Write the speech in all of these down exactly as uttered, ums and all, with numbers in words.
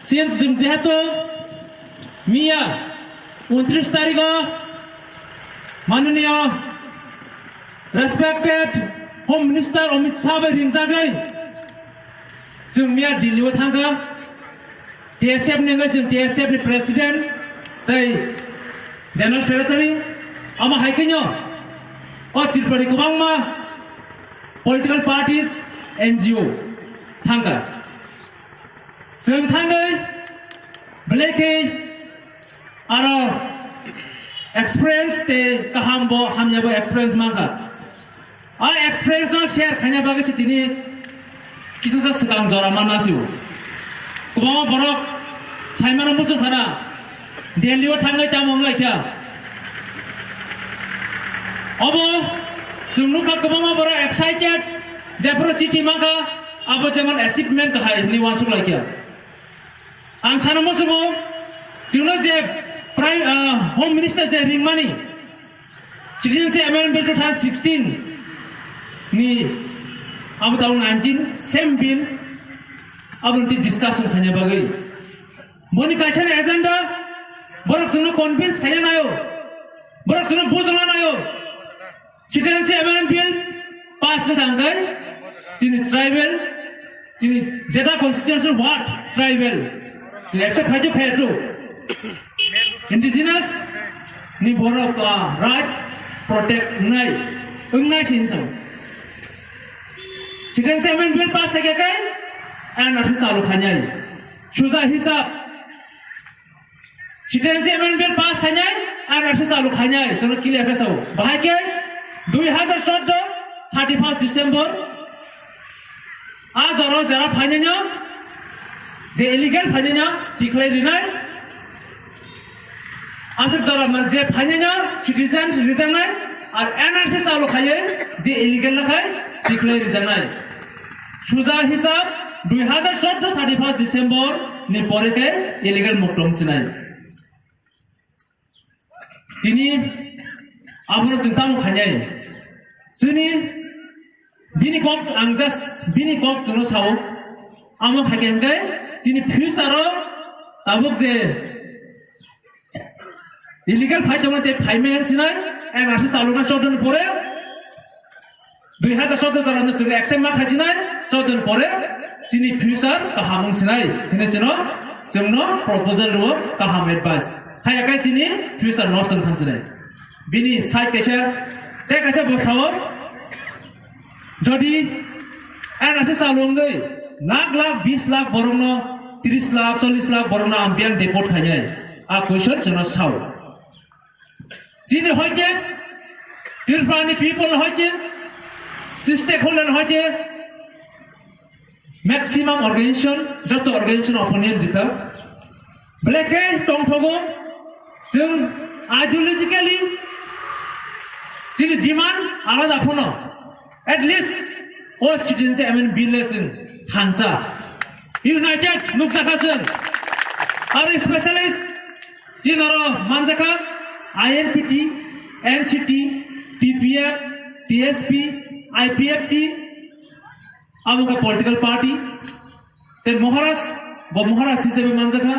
Since chwng jehetu miya untris tarigo mananiya respected Home Minister Amit Shah bai ringjagwi chwng miya Delhi o thangkha. T S F ni wngwi chwng T S F ni President tei General Secretary, omo hai kheno o Tripura ni kwbangma political parties, N G O thangkha. Chwng thangwi belai khe aro experience tei kaham bo hamya bo experience mankha. A experience no share khaina bagwi se tini kisa sa swkang jora manna sio. Kwbangma borok saimano muchung khana Delhi o thangwi tamo wnglaikha. Obo chwng nukha kwbangma borok excited, jephuru chithi mankha, abo jemon achievement hai hwnwi uansuk laikha. Ang sana muchungo, chwngno je Prime, ah, Home Minister je ringmani, Citizenship Amendment Bill two thousand sixteen ni abo tamo nineteen same bill abo nti discussion khaina bagwi. Boni kaisa ni agenda borok chwngno convince khaina nayo, borok chwngno bujona nayo. Citizenship Amendment Bill pass wngkha hwnkhe chini tribal, chini jeta constituency word tribal, chini accept khaito khaito indigenous ni borok, ah, rights protect wngnai, wngnai sini sao. Citizenship Amendment Bill pass khaikha khe N R C chalu khainai. Suja hisab Citizenship Amendment Bill pass khainai, N R C chalu khainai, chwngno clear khe sao. Bahai khe dui hazar chordo thirty first December, a jora jera phainai no, je illegal phainai no tikhlai rinai, aswk jora man je phainai no citizen rijaknai, ar N R C chalu khaiwi je illegal no khai tikhlai rijaknai. Suja hisab dui hazar chordo thirty first December ni pore khe illegal mukto wngsinai. Tini abono chwng tamo khainai. Chini bini kok ang just bini kok chwngno sao. Amo khaikhe hwnkhe chini future o tabuk je illegal phai tongmani tei phaimani sinai N R C chalukna chordo ni pore dui hazar chordo jora no chwng accept ma khaijinai, chordo ni pore chini future kaham wng sinai hinwi chwngno, chwngno proposal rwo kaham advice. Haya kai chini future nosto wng thang sinai. Bini side kaisa, tei kaisa bo sao, jodi N R C chalu wngwi lakh lakh, bis lakh borokno, tris lakh, chollis lakh borokno ang biyang deport khainai. A question chwngno sao. Chini hoite, Tripura ni people hoite, stakeholder hoite, maximum organization, joto organization opinion dikha. Belai khe tongthogo, chwng ideologically chini demand alada phano. At least o citizenship amendment bill le chwng thansa. United nukjakha chwng. Aro specialist Chini oro manjakha I N P T, N C T, T P F, T S P, I P F T, abo wngkha political party. Tei Maharaj, bo Maharaj hisabe manjakha,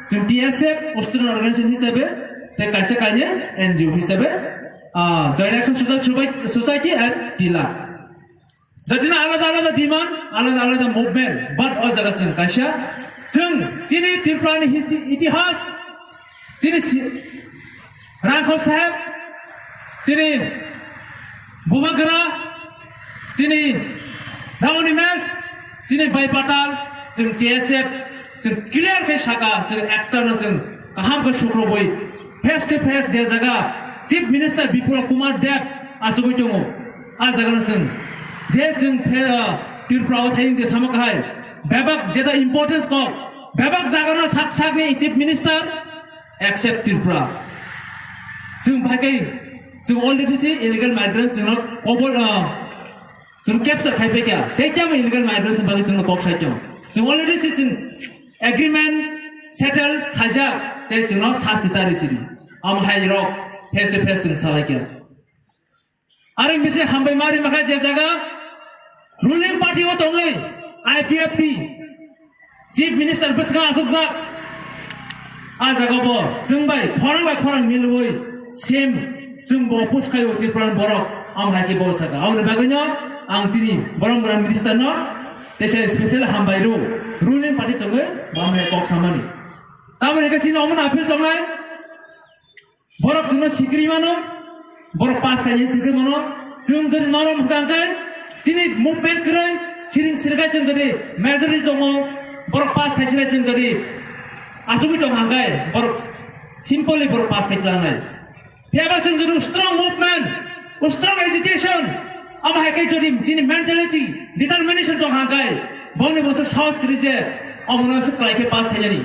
chwng T S F, student organization hisabe, tei kaisa kainwi N G O hisabe, ah, Joint Action Social Soci-, Society and Tila. Jotino alada alada demand, alada alada movement, but o jaga chwng kaisa, chwng chini Tripura ni history, itihas, chini si-, Rangkhol Saheb, chini Bubagra, chini Ramani Mes, chini Bai Patal, chwng T S F, chwng clear khe saka, chwng ekta no chwng kaham khe sukrubwi face to face je jaga Chief Minister Biplab Kumar Deb achugwi tongo. A jaga no chwng je chwng phe-, ah, Tripura o thayung je sama kahai bebak jeta importance kok bebak jaga no sak sak ni Chief Minister except Tripura. Chwng phai khe chwng already se illegal migrants chwng no kobol, ah, chwng capture khai pekya. Tei tamo illegal migrants bagwi chwng no kok sai tong. Chwng already se chwng agreement settle khaijak tei chwng no sasti tari sidi. Am hai rok face to face chwng salai kya. Are bisi hambai mari makha je jaga ruling party o tongwi I P F T Chief Minister bwskango achukjak. A jaga bo chwng bai khorang bai khorang milwi same chwng bo push khaio Tripura ni borok. Am hai khe bo saka. Aboni bagwi no ang chini borok borok minister no teisa special hambai rw. Ruling party tongwi bo am hai kok samani. Tamoni khe chini omono appeal tongnai. Borok chwngno sikri mano, borok pass khainai sikri mano. Chwng jodi norom hwnkha hwnkhe chini movement kwrwi siring sirgai chwng jodi majority tongo, borok pass khaisinai chwng jodi asugwi tong hwnkhe borok simply borok pass khai tlangnai. Phiya ba chwng jodi strong movement, strong agitation, amo hai khe jodi chini mentality, determination tong hwnkhe boni bwswk sahos kwrwi je omono swk kwlai khe pass khainani.